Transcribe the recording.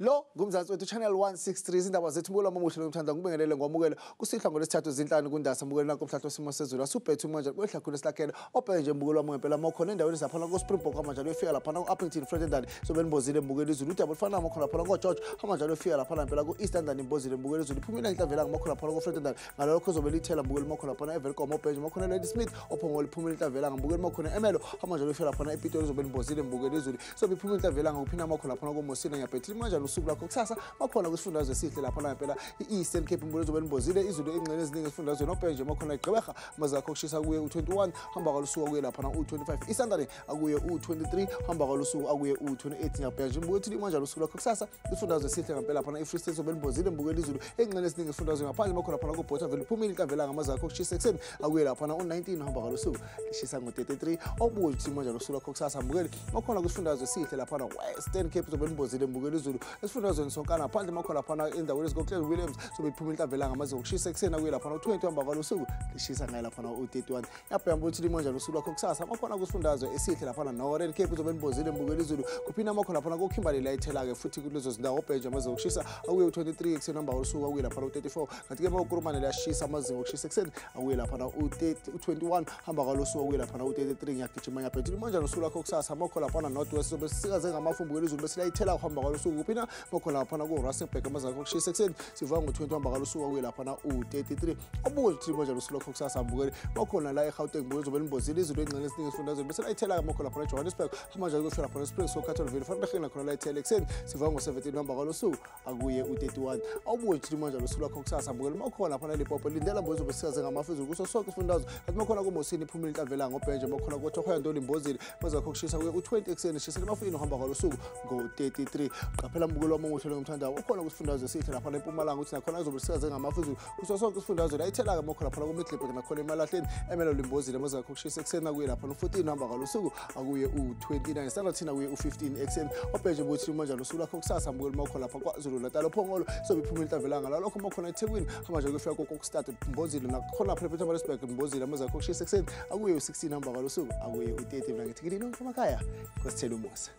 Lo ngumzansi wethu channel 163 izindaba zethu mbukelo omuhle ngimthanda ngibingelele ngwamukele kusihla ngolwesithathu zinhlanu kundasa mbukelo nanko umhlahlo simo sezulu asubhethu manje kwehla khona silakhele obheke nje mbukelo wami ngempela mawukhona endaweni zaphana ko Springbok amanjalo efika lapha ku Upington Fredendal so benimbozile mbukelo izulu udaba olufana makhona lapha ko George amanjalo efika lapha ngempela ku East London imbozile mbukelo izulu iphumile inhlavela ngamakhona lapha ko Fredendal ngalokho kuzobe lithela mbukelo makhona lapha eVelkom obheke makhona Lady Smith ophongolo iphumile inhlavela ngambukelo makhona Emelo amanjalo efika lapha ePitori izobe limbozile mbukelo izulu so iphumile inhlavela ngokuphina makhona lapha ko Mosina ngiyabhethile manje usuku lakho kusasa makhona kwisifundazwe esihle lapha ngempela i-Eastern Cape mbukelo izobe limbozile izulu engxenye eziningi esifundazweni obhenje makhona igqeberha amazinga okushisa kuye u21 hamba kwalusuku akuye lapha u25 isandane akuye u23 hamba kwalusuku akuye u28 ngiyabheka nje mbuke manje usuku lakho kusasa isifundazwe esihle ngempela lapha i-Free State izobe limbozile mbukelo izulu engxenye eziningi esifundazweni ngaphandle makhona lapha ku-Bothaville liphumile inhlavela ngamazinga okushisa ekuseni akuye lapha u19 hamba kwalusuku lishisa ngo33 obuke ukuthi manje usuku lakho kusasa mbukeli makhona kwisifundazwe esihle lapha Western Cape izobe limbozile mbukelo izulu esifundazweni sonkana ngaphandle makhona lapha endaweni eziko-Clan Williams sobe iphuma inhlavela ngamazinga okushisa ekuseni akuye lapha u20 hamba kwalusuku lishisa ngaye lapha u31 yabheka ukuthi limanje usuku lakho kusasa makhona kusifundazwe esihle lapha Northern Cape izobe limbozile mbukelo izulu kuphina makhona lapha koKimberley layithela ke futhi kulezo zindawo obhenje amazinga okushisa akuye u23 ekuseni hamba kwalusuku akuye lapha u34 kanti ke makukurumane liyashisa amazinga okushisa ekuseni akuye lapha u21 hamba kwalusuku akuye lapha u33 ngiyagijima ngiyabheka limanje usuku lakho kusasa makhona lapha North West sobe sikaze ngamafu mbukelo izulu bese layithela kuhamba kwalusuku kuphina makhona lapha ku Rustenburg amazinga okushisa ekuseni sivuka ngo20 hamba kwalusuku akuye lapha u33 obuke ukuthi manje usuku lakho kusasa mbukeli makhona la eGauteng mbukeli izobe limbozile izulu engxenye esiningi esifundazweni bese layithela makhona lapha eJohannesburg manje kuyofika lapha eSprings soCattonville fanele khona layithela ekuseni sivuka ngo17 hamba kwalusuku akuye u31 awubuke ukuthi manje usuku lakho kusasa mbukeli makhona lapha eLimpopo lindela mbukeli izobe sikaze ngamafu izulu kuso sonke isifundazwe kanti makhona kuMosini iphumile inhlavela ngobhenje makhona koThohoyandou limbozile maze akho kushisa kuye u20 ekuseni shisela emafini uhamba kwalusuku ngo33 qaphela mbukeli wami omuhle ngomthandayo ukhona kwisifundazwe esihle lapha eMpumalanga ukuthi nakhona izobe sikaze ngamafu izulu kuso sonke isifundazwe layithela makhona lapha kuMiddelburg nakhona emalahleni Emelo limbozile maze akho kushisa ekuseni akuye lapha no14 hamba kwalusuku akuye u29 sangathina kuye u15 ekuseni obhenje buthi manje usuku lakho kusasa mbukeli makhona lapha kwaZulu Natal ophongolo sobe iphumile inhlavela ngalokho makhona eThekwini manje kuyofika koKokstad mbozile nakhona lapha ePietermaritzburg mbozile maze akho kushisa ekuseni akuye u16 hamba kwalusuku akuye u30 mina ngithi kini nonke emakhaya kwesithela umusa.